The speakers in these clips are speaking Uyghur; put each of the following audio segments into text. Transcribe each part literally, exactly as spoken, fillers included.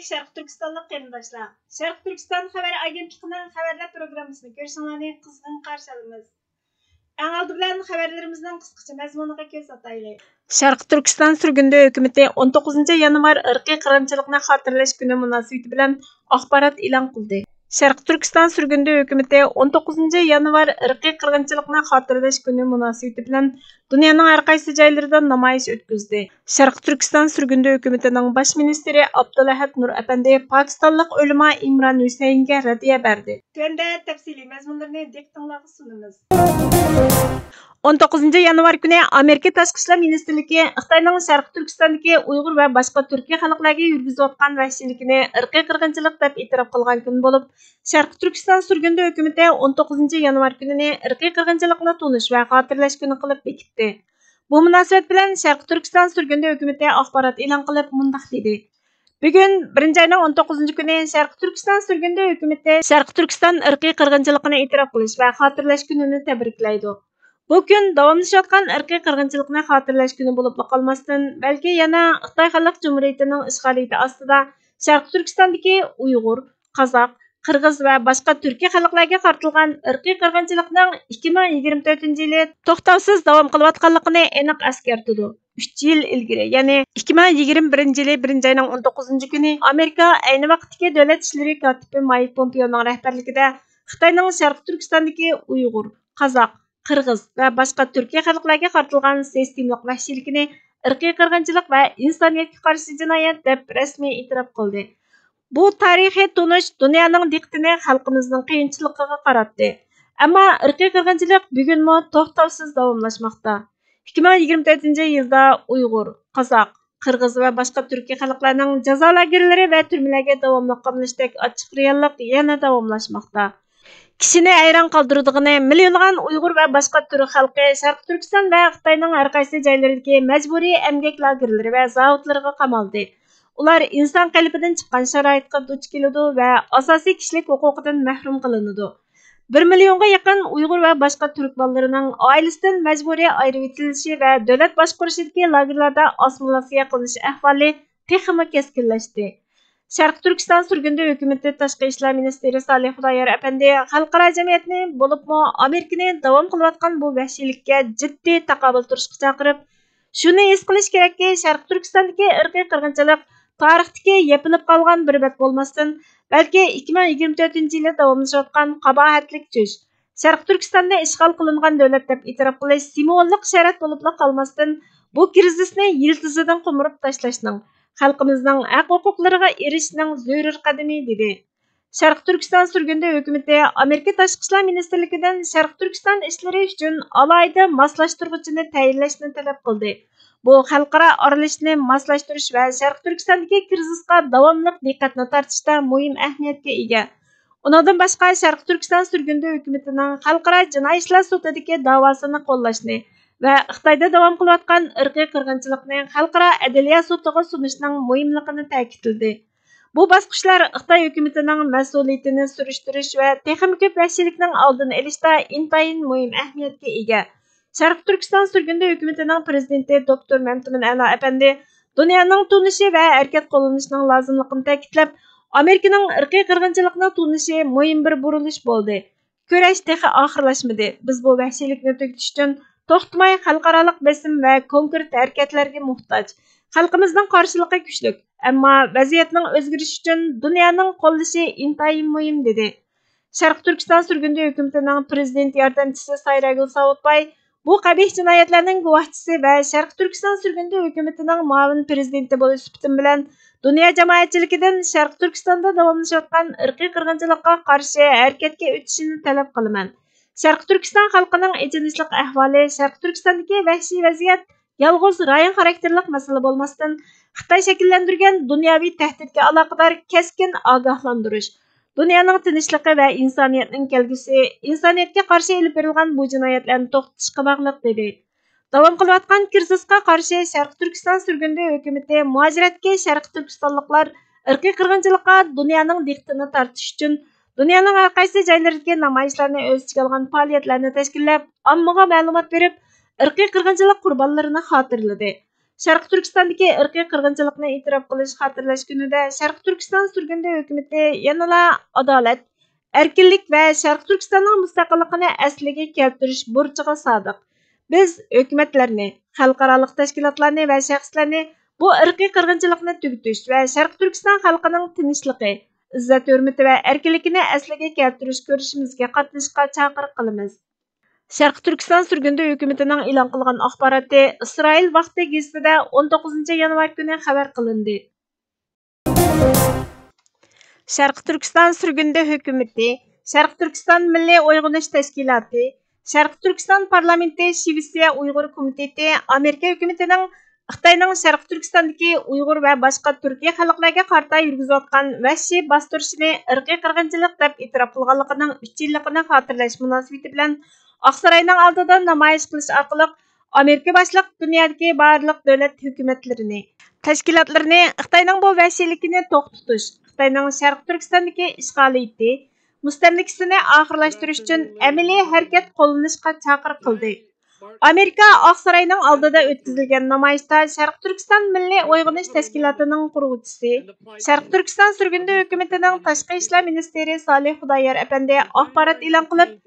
شەرقىي تۈركىستانلىق قېرىنداشلار، شەرقىي تۈركىستان خەۋەر ئاگېنتلىقىنىڭ خەۋەرلەر پروگراممىسىنى كۆرۈشۈڭلارنى قىزغىن قارشى ئالىمىز. ئەڭ ئالدى بىلەن خەۋەرلىرىمىزنىڭ قىسقىچە مەزمۇنىغا كۆز ئاتايلى. شەرقىي تۈركىستان سۈرگۈندە ھۆكۈمىتى ئون توققۇزىنچى يانۋار ئىرقىي قىرغىنچىلىقنى خاتىرىلەش كۈنى مۇناسىۋىتى بىلەن ئاخبارات ئېلان قىلدى. شەرقىي تۈركىستان سۈرگۈندە ھۆكۈمىتى ئون توققۇزىنچى يانۋار ئىرقىي قىرغىنچىلىقنى خاتىرىلەش كۈنى مۇناسىۋىتى بىلەن دۇنيانىڭ ھەر قايسى جايلىرىدا نامايىش ئۆتكۈزدى. شەرقىي تۈركىستان سۈرگۈندە ھۆكۈمىتىنىڭ باش مىنىستىرى ئابدۇلئەھەد نۇر ئەپەندى پاكىستانلىق ئۆلىما ئىمران ھۈسەيىنگە رەددىيە بەردى. تۆۋەندە تەپسىلىي مەزمۇنلىرىنى دىققىتىڭلارغا سۇنىمىز. ئون توققۇزىنچى يانۋار كۈنى ئامېرىكا تاشقى ئىشلار مىنىستىرلىكى خىتاينىڭ شەرقىي تۈركىستاندىكى ئۇيغۇر ۋە باشقا تۈركىي خەلقلەرگە يۈرگۈزۈۋاتقان ۋەھشىيلىكىنى ئىرقىي قىرغىنچىلىق دەپ ئېتىراپ قىلغان كۈن بولۇپ، شەرقىي تۈركىستان سۈرگۈندە ھۆكۈمىتى ئون توققۇزىنچى يانۋار كۈنىنى ئىرقىي قىرغىنچىلىقنى تونۇش ۋە خاتىرىلەش كۈنى قىلىپ بېكىتتى. بۇ مۇناسىۋەت بىلەن شەرقىي تۈركىستان سۈرگۈندە ھۆكۈمىتى ئاخبارات ئېلان قىلىپ مۇنداق دېدى: بۈگۈن بىرىنچى ئاينىڭ ئون توققۇزىنچى كۈنى شەرقىي تۈركىستان سۈرگۈندە ھۆكۈمىتى شەرقىي تۈركىستان ئىرقىي قىرغىنچىلىقىنى ئېتىراپ قىلىش ۋە خاتىرىلەش كۈنىنى تەبرىكلەيدۇ. بۇ كۈن داۋاملىشىۋاتقان ئىرقىي قىرغىنچىلىقنى خاتىرىلەش كۈنى بولۇپلا قالماستىن، بەلكى يەنە خىتاي خەلق جۇمھۇرىيىتىنىڭ ئىشغالىيىتى ئاستىدا شەرقىي تۈركىستاندىكى ئۇيغۇر، قازاق، قىرغىز ۋە باشقا تۈركىي خەلقلەرگە قارىتىلغان ئىرقىي قىرغىنچىلىقنىڭ ئىككى مىڭ يىگىرمە تۆتىنچى يىلى توختاۋسىز داۋام قىلىۋاتقانلىقىنى ئېنىق ئەسكەرتىدۇ. ئۈچ يىل ئىلگىرى، يەنى ئىككى مىڭ يىگىرمە بىرىنچى يىلى بىرىنچى ئاينىڭ ئون توققۇزىنچى كۈنى ئامېرىكا ئەينى ۋاقىتتىكى دۆلەت ئىشلىرى كاتىپى مايك پومپېئونىڭ رەھبەرلىكىدە خىتاينىڭ شەرقىي تۈركىستاندىكى ئۇيغۇر، قازاق، قىرغىز ۋە باشقا تۈركىي خەلقلەرگە قارىتىلغان سىستېمىلىق ۋەھشىيلىكىنى ئىرقىي قىرغىنچىلىق ۋە ئىنسانىيەتكە قارشى جىنايەت دەپ رەسمىي ئېتىراپ قىلدى. بۇ تارىخىي تونۇش دۇنيانىڭ دىققىتىنى خەلقىمىزنىڭ قىيىنچىلىقىغا قاراتتى. ئەمما ئىرقىي قىرغىنچىلىق بۈگۈنمۇ توختاۋسىز داۋاملاشماقتا. ئىككى مىڭ يىگىرمە تۆتىنچى يىلدا ئۇيغۇر، قازاق، قىرغىز ۋە باشقا تۈركىي خەلقلەرنىڭ جازا لاگېرلىرى ۋە تۈرمىلەرگە داۋاملىق قامىلىشتەك ئاچچىق رېئاللىق يەنە داۋاملاشماقتا. كىشىنى ھەيران قالدۇرىدىغىنى، مىليونلىغان ئۇيغۇر ۋە باشقا تۈرك خەلقى شەرقىي تۈركىستان ۋە خىتاينىڭ ھەر قايسى جايلىرىدىكى مەجبۇرىي ئەمگەك لاگېرلىرى ۋە زاۋۇتلىرىغا قامالدى. ئۇلار ئىنسان قېلىپىدىن چىققان شارائىتقا دۇچ كېلىدۇ ۋە ئاساسىي كىشىلىك ھوقۇقىدىن مەھرۇم قىلىنىدۇ. بىر مىليونغا يېقىن ئۇيغۇر ۋە باشقا تۈرك بالىلىرىنىڭ ئائىلىسىدىن مەجبۇرىي ئايرىۋېتىلىشى ۋە دۆلەت باشقۇرۇشىدىكى لاگېرلاردا ئاسسىمىلياتسىيە قىلىنىش ئەھۋالى تېخىمۇ كەسكىنلەشتى. شەرقىي تۈركىستان سۈرگۈندە ھۆكۈمىتى تاشقى ئىشلار مىنىستىرى سالىھ خۇدايار ئەپەندى خەلقئارا جەمئىيەتنى، بولۇپمۇ ئامېرىكىنى داۋام قىلىۋاتقان بۇ ۋەھشىيلىككە جىددىي تاقابىل تۇرۇشقا چاقىرىپ، شۇنى ھېس قىلىش كېرەككى، شەرقىي تۈركىستاندىكى ئىرقىي قىرغىنچىلىق تارىختىكى يېپىلىپ قالغان بىر بەت بولماستىن، بەلكى ئىككى مىڭ يىگىرمە تۆتىنچى يىلى داۋاملىشىۋاتقان قاباھەتلىك چۈش، شەرقىي تۈركىستاننى ئىشغال قىلىنغان دۆلەت دەپ ئېتىراپ قىلىش سىمۋوللۇق شەرەت بولۇپلا قالماستىن، بۇ كىرىزىسنى يىلتىزىدىن قومۇرۇپ تاشلاشنىڭ، خەلقىمىزنىڭ ھەق-ھوقۇقلىرىغا ئېرىشىشنىڭ زۆرۈر قەدىمى، دېدى. شەرقىي تۈركىستان سۈرگۈندە ھۆكۈمىتى ئامېرىكا تاشقى ئىشلار مىنىستىرلىكىدىن شەرقىي تۈركىستان ئىشلىرى ئۈچۈن ئالاھىدە ماسلاشتۇرغۇچىنى تەيىنلەشنى تەلەپ قىلدى. بۇ خەلقئارا ئارىلىشىشنى ماسلاشتۇرۇش ۋە شەرقىي تۈركىستاندىكى كىرىزىسقا داۋاملىق دىققەتنى تارتىشتا مۇھىم ئەھمىيەتكە ئىگە. ئۇنىڭدىن باشقا، شەرقىي تۈركىستان سۈرگۈندە ھۆكۈمىتىنىڭ خەلقئارا جىنايى ئىشلار سوتىدىكى داۋاسىنى قوللاشنى ۋە خىتايدا داۋام قىلىۋاتقان ئىرقىي قىرغىنچىلىقنى خەلقئارا ئەدلىيە سوتىغا سۇنۇشنىڭ مۇھىملىقىنى تەكىتلىدى. بۇ باسقۇچلار خىتاي ھۆكۈمىتىنىڭ مەسئۇلىيىتىنى سۈرۈشتۈرۈش ۋە تېخىمۇ كۆپ ۋەھشىيلىكنىڭ ئالدىنى ئېلىشتا ئىنتايىن مۇھىم ئەھمىيەتكە ئىگە. شەرقىي تۈركىستان سۈرگۈندە ھۆكۈمىتىنىڭ پىرېزىدېنتى دوكتور مەمتىمىن ئەلا ئەپەندى دۇنيانىڭ تونۇشى ۋە ھەرىكەت قوللىنىشنىڭ لازىملىقىنى تەكىتلەپ، ئامېرىكىنىڭ ئىرقىي قىرغىنچىلىقنى تونۇشى مۇھىم بىر بۇرۇلۇش بولدى. كۈرەش تېخى ئاخىرلاشمىدى. بىز بۇ ۋەھشىيلىكنى تۈگىتىش ئۈچۈن توختىماي خەلقئارالىق بېسىم ۋە كونكرېت ھەرىكەتلەرگە موھتاج. خەلقىمىزنىڭ قارشىلىقى كۈچلۈك، ئەمما ۋەزىيەتنىڭ ئۆزگىرىشى ئۈچۈن دۇنيانىڭ قوللىشى ئىنتايىن مۇھىم، دېدى. شەرقىي تۈركىستان سۈرگۈندە ھۆكۈمىتىنىڭ پىرېزىدېنت ياردەمچىسى سايراگۈل ساۋۇتباي بۇ قەبىھ جىنايەتلەرنىڭ گۇۋاھچىسى ۋە شەرقىي تۈركىستان سۈرگۈندە ھۆكۈمىتىنىڭ مۇئاۋىن پىرېزىدېنتى بولۇش سۈپىتىم بىلەن دۇنيا جامائەتچىلىكىدىن شەرقىي تۈركىستاندا داۋاملىشىۋاتقان ئىرقىي قىرغىنچىلىققا قارشى ھەرىكەتكە ئۆتۈشىنى تەلەپ قىلىمەن. شەرقىي تۈركىستان خەلقىنىڭ ئېچىنىشلىق ئەھۋالى، شەرقىي تۈركىستاندىكى ۋەھشىي ۋەزىيەت يالغۇز رايون خاراكتېرلىق مەسىلە بولماستىن، خىتاي شەكىللەندۈرگەن دۇنياۋى تەھدىتكە ئالاقىدار كەسكىن ئاگاھلاندۇرۇش، دۇنيانىڭ تىنچلىقى ۋە ئىنسانىيەتنىڭ كەلگۈسى، ئىنسانىيەتكە قارشى ئېلىپ بېرىلغان بۇ جىنايەتلەرنى توختىتىشقا باغلىق، دېدى. داۋام قىلىۋاتقان كىرىزىسقا قارشى شەرقىي تۈركىستان سۈرگۈندە ھۆكۈمىتى مۇھاجىرەتتىكى شەرقىي تۈركىستانلىقلار ئىرقىي قىرغىنچىلىققا دۇنيانىڭ دىققىتىنى تارتىش ئۈچۈن دۇنيانىڭ ھەر قايسى جايلىرىدىكى نامايىشلارنى ئۆز ئىچىگە ئالغان پائالىيەتلەرنى تەشكىللەپ، ئاممىغا مەلۇمات بېرىپ، ئىرقىي قىرغىنچىلىق قۇربانلىرىنى خاتىرىلىدى. شەرقىي تۈركىستاندىكى ئىرقىي قىرغىنچىلىقنى ئېتىراپ قىلىش خاتىرىلەش كۈنىدە شەرقىي تۈركىستان سۈرگۈندە ھۆكۈمىتى يەنىلا ئادالەت، ئەركىنلىك ۋە شەرقىي تۈركىستاننىڭ مۇستەقىللىقىنى ئەسلىگە كەلتۈرۈش بۇرچىغا سادىق. بىز ھۆكۈمەتلەرنى، خەلقئارالىق تەشكىلاتلارنى ۋە شەخسلەرنى بۇ ئىرقىي قىرغىنچىلىقنى تۈگىتىش ۋە شەرقىي تۈركىستان خەلقىنىڭ تىنچلىقى، ئىززەت-ھۆرمىتى ۋە ئەركىنلىكىنى ئەسلىگە كەلتۈرۈش كۈرىشىمىزگە قاتنىشىشقا چاقىرىق قىلىمىز. شەرقىي تۈركىستان سۈرگۈندە ھۆكۈمىتىنىڭ ئېلان قىلغان ئاخباراتى ئىسرائىل ۋاقتى گېزىتىدە ئون توققۇزىنچى يانۋار كۈنى خەۋەر قىلىندى. شەرقىي تۈركىستان سۈرگۈندە ھۆكۈمىتى، شەرقىي تۈركىستان مىللىي ئويغىنىش تەشكىلاتى، شەرقىي تۈركىستان پارلامېنتى، شىۋېتسىيە ئۇيغۇر كومىتېتى ئامېرىكا ھۆكۈمىتىنىڭ خىتاينىڭ شەرقىي تۈركىستاندىكى ئۇيغۇر ۋە باشقا تۈركىي خەلقلەرگە قارىتا يۈرگۈزۈۋاتقان ۋەھشىي باستۇرۇشىنى ئىرقىي قىرغىنچىلىق دەپ ئېتىراپ قىلغانلىقىنىڭ ئۈچ يىللىقىنى خاتىرىلەش مۇناسىۋىتى بىلەن ئاقساراينىڭ ئالدىدا نامايىش قىلىش ئارقىلىق ئامېرىكا باشلىق دۇنيادىكى بارلىق دۆلەت ھۆكۈمەتلىرىنى، تەشكىلاتلىرىنى خىتاينىڭ بۇ ۋەھشىيلىكىنى توختىتىش، خىتاينىڭ شەرقىي تۈركىستاندىكى ئىشغالىيىتى، مۇستەملىكىسىنى ئاخىرلاشتۇرۇش ئۈچۈن ئەمەلىي ھەرىكەت قوللىنىشقا چاقىرىق قىلدى. ئامېرىكا ئاقساراينىڭ ئالدىدا ئۆتكۈزۈلگەن نامايىشتا شەرقىي تۈركىستان مىللىي ئويغىنىش تەشكىلاتىنىڭ قۇرغۇچىسى، شەرقىي تۈركىستان سۈرگۈندە ھۆكۈمىتىنىڭ تاشقى ئىشلار مىنىستىرى سالىھ خۇدايار ئەپەندى ئاخبارات ئېلان قىلىپ،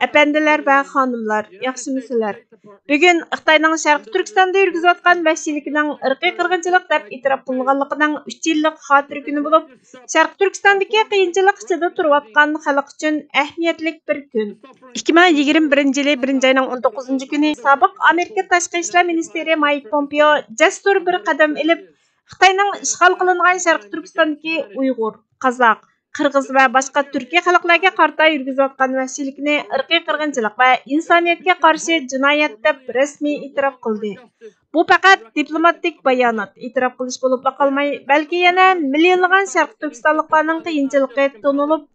ئەپەندىلەر ۋە خانىملار، ياخشىمۇسىلەر؟ بۈگۈن خىتاينىڭ شەرقىي تۈركىستاندا يۈرگۈزۈۋاتقان ۋەھشىيلىكىنىڭ ئىرقىي قىرغىنچىلىق دەپ ئېتىراپ قىلىنغانلىقىنىڭ ئۈچ يىللىق خاتىرە كۈنى بولۇپ، شەرقىي تۈركىستاندىكى قىيىنچىلىق ئىچىدە تۇرۇۋاتقان خەلق ئۈچۈن ئەھمىيەتلىك بىر كۈن. ئىككى مىڭ يىگىرمە بىرىنچى يىلى بىرىنچى ئاينىڭ ئون توققۇزىنچى كۈنى سابىق ئامېرىكا تاشقى ئىشلار مىنىستىرى مايك پومپېئو جەسۇر بىر قەدەم ئېلىپ، خىتاينىڭ ئىشغال قىلىنغان شەرقىي تۈركىستاندىكى ئۇيغۇر، قازاق، قىرغىز ۋە باشقا تۈركىي خەلقلەرگە قارىتا يۈرگۈزۈۋاتقان ۋەھشىيلىكنى ئىرقىي قىرغىنچىلىق ۋە ئىنسانىيەتكە قارشى جىنايەت دەپ رەسمىي ئېتىراپ قىلدى. بۇ پەقەت دىپلوماتىك بايانات، ئېتىراپ قىلىش بولۇپلا قالماي، بەلكى يەنە مىليونلىغان شەرقىي تۈركىستانلىقلارنىڭ قىيىنچىلىقى تونۇلۇپ،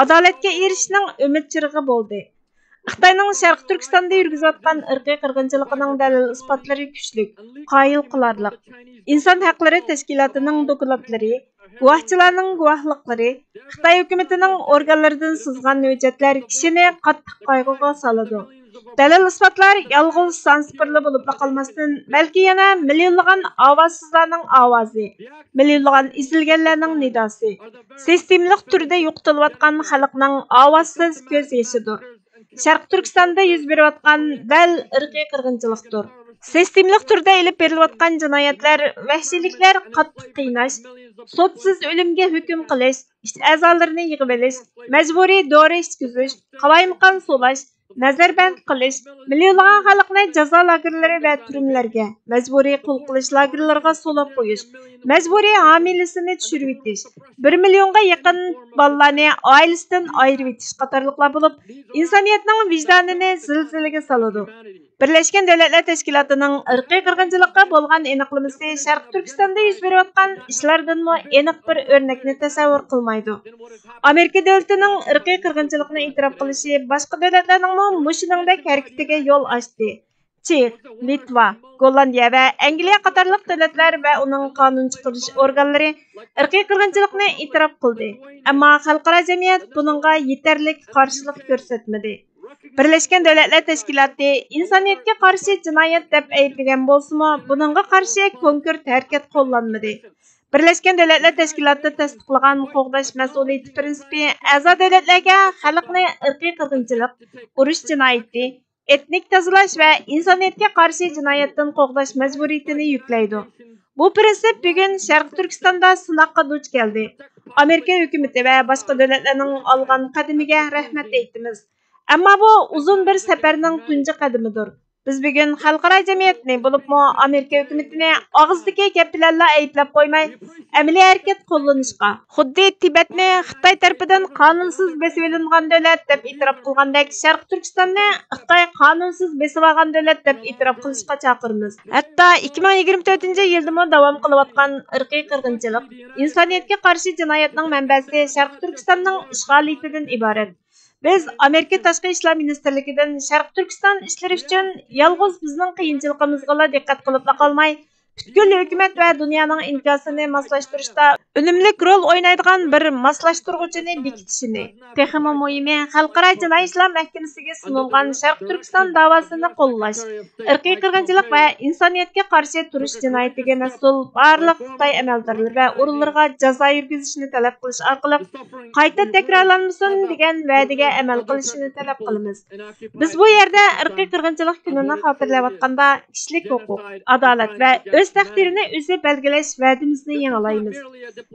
ئادالەتكە ئېرىشىشنىڭ ئۈمىد چىرىغى بولدى. خىتاينىڭ شەرقىي تۈركىستاندا يۈرگۈزۈۋاتقان ئىرقىي قىرغىنچىلىقىنىڭ دەلىل-ئىسپاتلىرى كۈچلۈك، قايىل قىلارلىق. ئىنسان ھەقلىرى تەشكىلاتىنىڭ دوكلاتلىرى، گۇۋاھچىلارنىڭ گۇۋاھلىقلىرى، خىتاي ھۆكۈمىتىنىڭ ئورگانلىرىدىن سىزغان ھۆججەتلەر كىشىنى قاتتىق قايغۇغا سالىدۇ. دەلىل-ئىسپاتلار يالغۇز سانسىپىرلا بولۇپلا قالماستىن، بەلكى يەنە مىليونلىغان ئاۋازسىزلارنىڭ ئاۋازى، مىليونلىغان ئېزىلگەنلەرنىڭ نىداسى، سىستېمىلىق تۈردە يوقىتىلىۋاتقان خەلقنىڭ ئاۋازسىز كۆز يېشىدۇر. شەرقىي تۈركىستاندا يۈز بېرىۋاتقان دەل ئىرقىي قىرغىنچىلىقتۇر. سىستېمىلىق تۈردە ئېلىپ بېرىلىۋاتقان جىنايەتلەر، ۋەھشىيلىكلەر، قاتتىق قىيناش، سوتسىز ئۆلۈمگە ھۆكۈم قىلىش، ئىچ ئەزالىرىنى يىغىۋېلىش، مەجبۇرىي دورا ئىچكۈزۈش، قالايمىقان سولاش، نەزەربەند قىلىش، مىليونلىغان خەلقنى جازا لاگېرلىرى ۋە تۈرمىلەرگە، مەجبۇرىي قۇل قىلىش لاگېرلىرىغا سولاپ قويۇش، مەجبۇرىي ھامىلىسىنى چۈشۈرۈۋېتىش، بىر مىليونغا يېقىن بالىلارنى ئائىلىسىدىن ئايرىۋېتىش قاتارلىقلار بولۇپ، ئىنسانىيەتنىڭ ۋىجدانىنى زىلزىلىگە سالىدۇ. بىرلەشكەن دۆلەتلەر تەشكىلاتىنىڭ ئىرقىي قىرغىنچىلىققا بولغان ئېنىقلىمىسى شەرقىي تۈركىستاندا يۈز بېرىۋاتقان ئىشلاردىنمۇ ئېنىق بىر ئۆرنەكنى تەسەۋۋۇر قىلمايدۇ. ئامېرىكا دۆلىتىنىڭ ئىرقىي قىرغىنچىلىقنى ئېتىراپ قىلىشى باشقا دۆلەتلەرنىڭمۇ مۇشۇنىڭدەك ھەرىكىتىگە يول ئاچتى. چېخ، لىتۋا، گوللاندىيە ۋە ئەنگلىيە قاتارلىق دۆلەتلەر ۋە ئۇنىڭ قانۇن چىقىرىش ئورگانلىرى ئىرقىي قىرغىنچىلىقنى ئېتىراپ قىلدى، ئەمما خەلقئارا جەمئىيەت بۇنىڭغا يېتەرلىك قارشىلىق كۆرسەتمىدى. بىرلەشكەن دۆلەتلەر تەشكىلاتى ئىنسانىيەتكە قارشى جىنايەت دەپ ئەيىبلىگەن بولسىمۇ، بۇنىڭغا قارشى كونكرېت ھەرىكەت قوللانمىدى. بىرلەشكەن دۆلەتلەر تەشكىلاتى تەستىقلىغان قوغداش مەسئۇلىيىتى پىرىنسىپى ئەزا دۆلەتلەرگە خەلقنى ئىرقىي قىرغىنچىلىق، ئۇرۇش جىنايىتى، ئېتنىك تازىلاش ۋە ئىنسانىيەتكە قارشى جىنايەتتىن قوغداش مەجبۇرىيىتىنى يۈكلەيدۇ. بۇ پىرىنسىپ بۈگۈن شەرقىي تۈركىستاندا سىناققا دۇچ كەلدى. ئامېرىكا ھۆكۈمىتى ۋە باشقا دۆلەتلەرنىڭ ئالغان قەدىمىگە رەھمەت ئېيتىمىز. ئەمما بۇ ئۇزۇن بىر سەپەرنىڭ تۇنجى قەدىمىدۇر. بىز بۈگۈن خەلقئارا جەمئىيەتنى، بولۇپمۇ ئامېرىكا ھۆكۈمىتىنى ئاغزىدىكى گەپ بىلەنلا ئەيىبلەپ قويماي، ئەمەلىي ھەرىكەت قوللىنىشقا، خۇددى تىبەتنى خىتاي تەرىپىدىن قانۇنسىز بېسىۋېلىنغان دۆلەت دەپ ئېتىراپ قىلغاندەك، شەرقىي تۈركىستاننى خىتاي قانۇنسىز بېسىۋالغان دۆلەت دەپ ئېتىراپ قىلىشقا چاقىرىمىز. ھەتتا ئىككى مىڭ يىگىرمە تۆتىنچى يىلدىمۇ داۋام قىلىۋاتقان ئىرقىي قىرغىنچىلىق، ئىنسانىيەتكە قارشى جىنايەتنىڭ مەنبەسى شەرقىي تۈركىستاننىڭ ئىشغالىيىتىدىن ئىبارەت. بىز ئامېرىكا تاشقى ئىشلار مىنىستىرلىكىدىن شەرقىي تۈركىستان ئىشلىرى ئۈچۈن يالغۇز بىزنىڭ قىيىنچىلىقىمىزغىلا دىققەت قىلىپلا قالماي، پۈتكۈل ھۆكۈمەت ۋە دۇنيانىڭ ئىنكاسىنى ماسلاشتۇرۇشتا ئۈنۈملۈك رول ئوينايدىغان بىر ماسلاشتۇرغۇچىنى بېكىتىشىنى، تېخىمۇ مۇھىمى، خەلقئارا جىنايى ئىشلار مەھكىمىسىگە سۇنۇلغان شەرقىي تۈركىستان داۋاسىنى قوللاش، ئىرقىي قىرغىنچىلىق ۋە ئىنسانىيەتكە قارشى تۇرۇش جىنايىتىگە مەسئۇل بارلىق خىتاي ئەمەلدارلىرى ۋە ئورۇنلىرىغا جازا يۈرگۈزۈشنى تەلەپ قىلىش ئارقىلىق، قايتا تەكرارلانمىسۇن دېگەن ۋەدىگە ئەمەل قىلىشىنى تەلەپ قىلىمىز. بىز بۇ يەردە ئىرقىي قىرغىنچىلىق كۈنىنى خاتىرىلەۋاتقاندا، كىشىلىك ھوقۇق، ئادالەت ۋە ئۆز تەقدىرىنى ئۆزى بەلگىلەش ۋەدىمىزنى يېڭىلايمىز.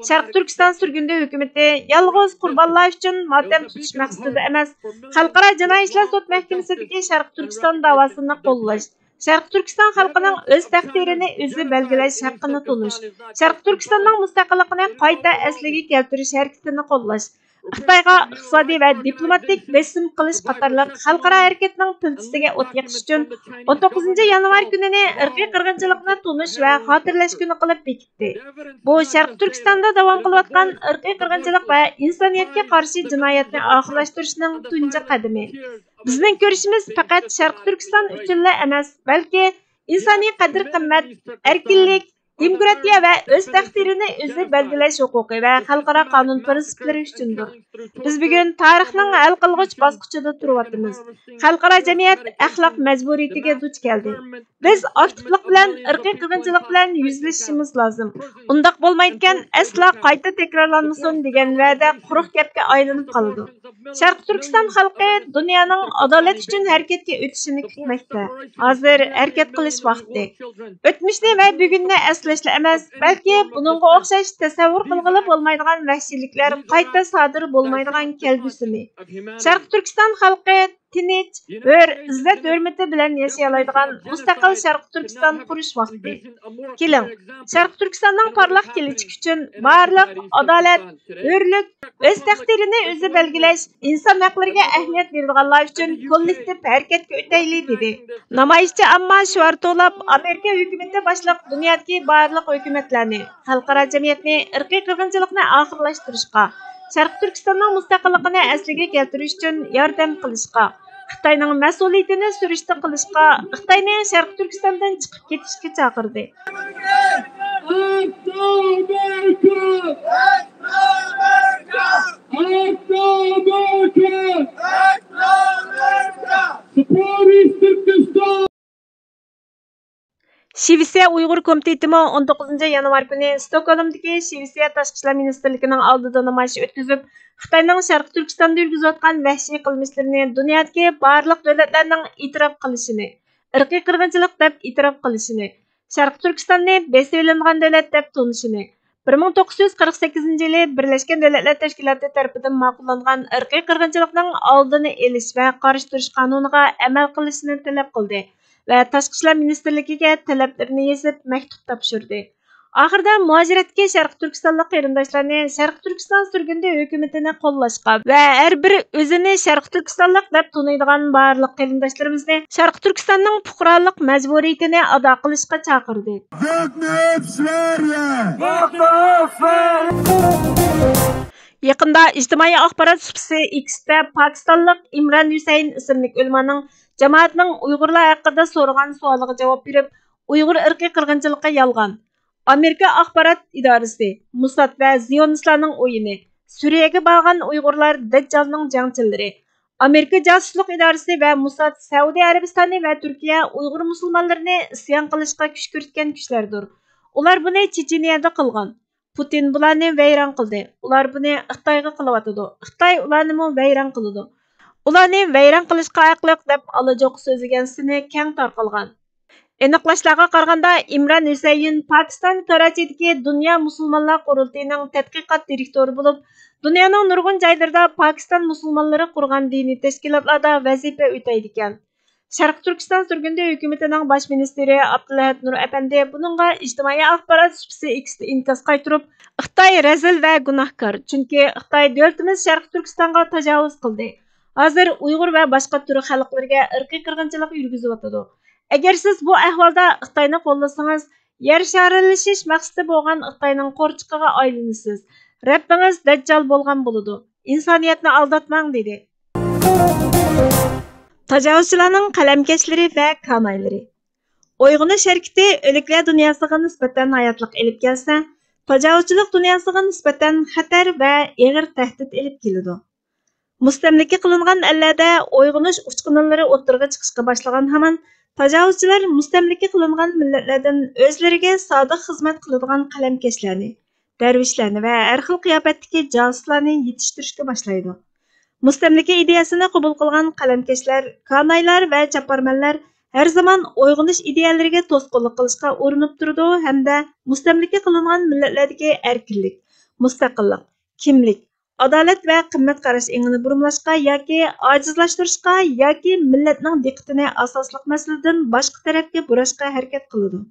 شەرقىي تۈركىستان سۈرگۈندە ھۆكۈمىتى يالغۇز قۇربانلار ئۈچۈن ماتەم تۇتۇش مەقسىتىدە ئەمەس، خەلقئارا جىنايى ئىشلار سوت مەھكىمىسىدىكى شەرقىي تۈركىستان داۋاسىنى قوللاش، شەرقىي تۈركىستان خەلقىنىڭ ئۆز تەقدىرىنى ئۆزى بەلگىلەش ھەققىنى تونۇش، شەرقىي تۈركىستاننىڭ مۇستەقىللىقىنى قايتا ئەسلىگە كەلتۈرۈش ھەرىكىتىنى قوللاش، خىتايغا ئىقتىسادىي ۋە دىپلوماتىك بېسىم قىلىش قاتارلىق خەلقئارا ھەرىكەتنىڭ پىلتىسىگە ئوت يېقىش ئۈچۈن ئون توققۇزىنچى يانۋار كۈنىنى ئىرقىي قىرغىنچىلىقنى تونۇش ۋە خاتىرىلەش كۈنى قىلىپ بېكىتتى. بۇ شەرقىي تۈركىستاندا داۋام قىلىۋاتقان ئىرقىي قىرغىنچىلىق ۋە ئىنسانىيەتكە قارشى جىنايەتنى ئاخىرلاشتۇرۇشنىڭ تۇنجى قەدىمى. بىزنىڭ كۈرىشىمىز پەقەت شەرقىي تۈركىستان ئۈچۈنلا ئەمەس، بەلكى ئىنسانىي قەدىر-قىممەت، ئەركىنلىك، دېموكراتىيە ۋە ئۆز تەقدىرىنى ئۆزى بەلگىلەش ھوقۇقى ۋە خەلقئارا قانۇن پىرىنسىپلىرى ئۈچۈندۇر. بىز بۈگۈن تارىخنىڭ ھەل قىلغۇچ باسقۇچىدا تۇرۇۋاتىمىز. خەلقئارا جەمئىيەت ئەخلاق مەجبۇرىيىتىگە دۇچ كەلدى. بىز ئاكتىپلىق بىلەن ئىرقىي قىرغىنچىلىق بىلەن يۈزلىشىشىمىز لازىم. ئۇنداق بولمايدىكەن، ئەسلا قايتا تەكرارلانمىسۇن دېگەن ۋەدە قۇرۇق گەپكە ئايلىنىپ قالىدۇ. شەرقىي تۈركىستان خەلقى دۇنيانىڭ ئادالەت ئۈچۈن ھەرىكەتكە ئۆتۈشىنى كۈتمەكتە. ھازىر ھەرىكەت قىلىش ۋاقتى. ئۆتمۈشنى ۋە بۈگۈننى ئەسلەشلا ئەمەس، بەلكى بۇنىڭغا ئوخشاش تەسەۋۋۇر قىلغىلى بولمايدىغان ۋەھشىيلىكلەر قايتا سادىر بولمايدىغان كەلگۈسىنى، شەرقىي تۈركىستان خەلقى تىنچ، ھۆر، ئىززەت-ھۆرمىتى بىلەن ياشىيالايدىغان مۇستەقىل شەرقىي تۈركىستان قۇرۇش ۋاقتى. كېلىڭ، شەرقىي تۈركىستاننىڭ پارلاق كېلىچىكى ئۈچۈن بارلىق ئادالەت، ھۆرلۈك، ئۆز تەقدىرىنى ئۆزى بەلگىلەش، ئىنسان ھەقلىرىگە ئەھمىيەت بېرىدىغانلار ئۈچۈن كوللېكتىپ ھەرىكەتكە ئۆتەيلى، دېدى. نامايىشچى ئامما شوئار توۋلاپ، ئامېرىكا ھۆكۈمىتى باشلىق دۇنيادىكى بارلىق ھۆكۈمەتلەرنى، خەلقئارا جەمئىيەتنى ئىرقىي قىرغىنچىلىقنى ئاخىرلاشتۇرۇشقا، شەرقىي تۈركىستاننىڭ مۇستەقىللىقىنى ئەسلىگە كەلتۈرۈش ئۈچۈن ياردەم قىلىشقا، خىتاينىڭ مەسئۇلىيىتىنى سۈرۈشتە قىلىشقا، خىتاينى شەرقىي تۈركىستاندىن چىقىپ كېتىشكە چاقىردى. شىۋېتسىيە ئۇيغۇر كومىتېتىمۇ ئون توققۇزىنچى يانۋار كۈنى ستوكھولمدىكى شىۋېتسىيە تاشقى ئىشلار مىنىستىرلىكىنىڭ ئالدىدا نامايىش ئۆتكۈزۈپ، خىتاينىڭ شەرقىي تۈركىستاندا يۈرگۈزۈۋاتقان ۋەھشىي قىلمىشلىرىنى دۇنيادىكى بارلىق دۆلەتلەرنىڭ ئېتىراپ قىلىشىنى، ئىرقىي قىرغىنچىلىق دەپ ئېتىراپ قىلىشىنى، شەرقىي تۈركىستاننى بېسىۋېلىنغان دۆلەت دەپ تونۇشىنى، بىر مىڭ توققۇز يۈز قىرىق سەككىزىنچى يىلى بىرلەشكەن دۆلەتلەر تەشكىلاتى تەرىپىدىن ماقۇللانغان ئىرقىي قىرغىنچىلىقنىڭ ئالدىنى ئېلىش ۋە قارشى تۇرۇش قانۇنىغا ئەمەل قىلىشنى تەلەپ قىلدى ۋە تاشقى ئىشلار مىنىستىرلىكىگە تەلەپلىرىنى يېزىپ، مەكتۇپ تاپشۇردى. ئاخىرىدا مۇھاجىرەتتىكى شەرقىي تۈركىستانلىق قېرىنداشلارنى شەرقىي تۈركىستان سۈرگۈندە ھۆكۈمىتىنى قوللاشقا ۋە ھەر بىر ئۆزىنى شەرقىي تۈركىستانلىق دەپ تونۇيدىغان بارلىق قېرىنداشلىرىمىزنى شەرقىي تۈركىستاننىڭ پۇقرالىق مەجبۇرىيىتىنى ئادا قىلىشقا چاقىردى. يېقىندا ئىجتىمائىي ئاخبارات سۇپىسى ئېكستا پاكىستانلىق ئىمران ھۈسەيىن ئىسىملىك ئۆلىمانىڭ جامائەتنىڭ ئۇيغۇرلار ھەققىدە سورىغان سوئالىغا جاۋاب بېرىپ، ئۇيغۇر ئىرقىي قىرغىنچىلىقى يالغان، ئامېرىكا ئاخبارات ئىدارىسى، موساد ۋە زىيونىستلارنىڭ ئويۇنى، سۈرىيەگە بارغان ئۇيغۇرلار دەججالنىڭ جەڭچىلىرى، ئامېرىكا جاسۇسلۇق ئىدارىسى ۋە موساد سەئۇدى ئەرەبىستانى ۋە تۈركىيە ئۇيغۇر مۇسۇلمانلىرىنى ئىسيان قىلىشقا كۈشكۈرتكەن كۈچلەردۇر. ئۇلار بۇنى چېچىنىيەدە قىلغان. پۇتىن بۇلارنى ۋەيران قىلدى. ئۇلار بۇنى خىتايغا قىلىۋاتىدۇ. خىتاي ئۇلارنىمۇ ۋەيران قىلىدۇ. ئۇلارنى ۋەيران قىلىشقا ھەقلىق دەپ ئالاجوقا سۆزلىگەن سىنى كەڭ تارقالغان. ئېنىقلاشلارغا قارىغاندا، ئىمران ھۈسەيىن پاكىستان كاراچىدىكى دۇنيا مۇسۇلمانلار قۇرۇلتىيىنىڭ تەتقىقات دىرېكتورى بولۇپ، دۇنيانىڭ نۇرغۇن جايلىرىدا پاكىستان مۇسۇلمانلىرى قۇرغان دىنىي تەشكىلاتلاردا ۋەزىپە ئۆتەيدىكەن. شەرقىي تۈركىستان سۈرگۈندە ھۆكۈمىتىنىڭ باش مىنىستىرى ئابدۇلئەھەت نۇر ئەپەندى بۇنىڭغا ئىجتىمائىي ئاخبارات سۇپىسى ئېكستا ئىنكاس قايتۇرۇپ، خىتاي رەزىل ۋە گۇناھكار، چۈنكى خىتاي دۆلىتىمىز شەرقىي تۈركىستانغا تاجاۋۇز قىلدى. ھازىر ئۇيغۇر ۋە باشقا تۈرك خەلقلىرىگە ئىرقىي قىرغىنچىلىق يۈرگۈزۈۋاتىدۇ. ئەگەر سىز بۇ ئەھۋالدا خىتاينى قوللىسىڭىز، يەر شارىلىشىش مەقسىتى بولغان خىتاينىڭ قورچىقىغا ئايلىنىسىز. رەببىڭىز دەججال بولغان بولىدۇ. ئىنسانىيەتنى ئالداتماڭ، دېدى. تاجاۋۇزچىلارنىڭ قەلەمكەشلىرى ۋە كانايلىرى. ئويغىنىش ھەرىكىتى ئۆلۈكلەر دۇنياسىغا نىسبەتەن ھاياتلىق ئېلىپ كەلسە، تاجاۋۇزچىلىق دۇنياسىغا نىسبەتەن خەتەر ۋە ئېغىر تەھدىت ئېلىپ كېلىدۇ. مۇستەملىكە قىلىنغان ئەللەردە ئويغىنىش ئۇچقۇنلىرى ئوتتۇرىغا چىقىشقا باشلىغان ھامان، تاجاۋۇزچىلار مۇستەملىكە قىلىنغان مىللەتلەردىن ئۆزلىرىگە سادىق خىزمەت قىلىدىغان قەلەمكەشلەرنى، دەرۋىشلەرنى ۋە ھەر خىل قىياپەتتىكى جاسۇسلارنى يېتىشتۈرۈشكە باشلايدۇ. مۇستەملىكە ئىدىيەسىنى قوبۇل قىلغان قەلەمكەشلەر، كانايلار ۋە چاپارمەنلەر ھەر زامان ئويغىنىش ئىدىيەلىرىگە توسقۇنلۇق قىلىشقا ئۇرۇنۇپ تۇرىدۇ ھەمدە مۇستەملىكە قىلىنغان مىللەتلەردىكى ئەركىنلىك، مۇستەقىللىق، كىملىك، ئادالەت ۋە قىممەت قاراش ئېڭىنى بۇرمىلاشقا ياكى ئاجىزلاشتۇرۇشقا ياكى مىللەتنىڭ دىققىتىنى ئاساسلىق مەسىلىدىن باشقا تەرەپكە بۇراشقا ھەرىكەت قىلىدۇ.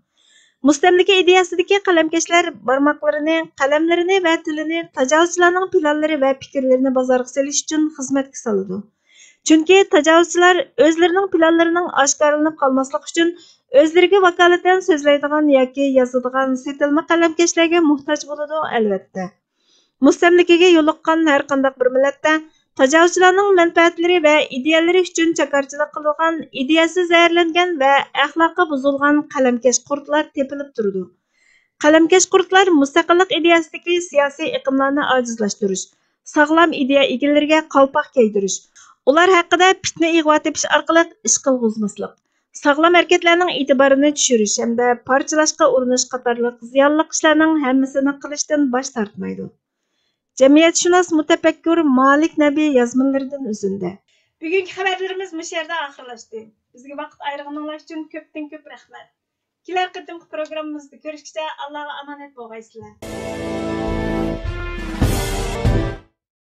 مۇستەملىكە ئىدىيەسىدىكى قەلەمكەشلەر بارماقلىرىنى، قەلەملىرىنى ۋە تىلىنى تاجاۋۇزچىلارنىڭ پىلانلىرى ۋە پىكىرلىرىنى بازارغا سېلىش ئۈچۈن خىزمەتكە سالىدۇ. چۈنكى تاجاۋۇزچىلار ئۆزلىرىنىڭ پىلانلىرىنىڭ ئاشكارىلىنىپ قالماسلىقى ئۈچۈن ئۆزلىرىگە ۋاكالىتەن سۆزلەيدىغان ياكى يازىدىغان سېتىلما قەلەمكەشلەرگە موھتاج بولىدۇ، ئەلۋەتتە. مۇستەملىكىگە يولۇققان ھەر قانداق بىر مىللەتتە تاجاۋۇزچىلارنىڭ مەنپەئەتلىرى ۋە ئىدىيەلىرى ئۈچۈن چاكارچىلىق قىلىدىغان، ئىدىيەسى زەھەرلەنگەن ۋە ئەخلاقى بۇزۇلغان قەلەمكەش قۇرتلار تېپىلىپ تۇرىدۇ. قەلەمكەش قۇرتلار مۇستەقىللىق ئىدىيەسىدىكى سىياسىي ئېقىملارنى ئاجىزلاشتۇرۇش، ساغلام ئىدىيە ئىگىلىرىگە قالپاق كىيدۈرۈش، ئۇلار ھەققىدە پىتنە ئىغۋا تېپىش ئارقىلىق ئىش قىلغۇزماسلىق، ساغلام ھەرىكەتلەرنىڭ ئېتىبارىنى چۈشۈرۈش ھەمدە پارچىلاشقا ئۇرۇنۇش قاتارلىق زىيانلىق ئىشلارنىڭ ھەممىسىنى قىلىشتىن باش تارتمايدۇ. جەمئىيەتشۇناس مۇتەپەككۇر مالىك نەبى يازمىلىرىدىن ئۈزۈندە. بۈگۈنكى خەۋەرلىرىمىز مۇشۇ يەردە ئاخىرلاشتى. بىزگە ۋاقىت ئايرىغىنىڭلار ئۈچۈن كۆپتىن كۆپ رەھمەت. كېلەر قېتىمقى پروگراممىمىزدا كۆرۈشكىچە ئاللاغا ئامانەت بولغايسىلەر.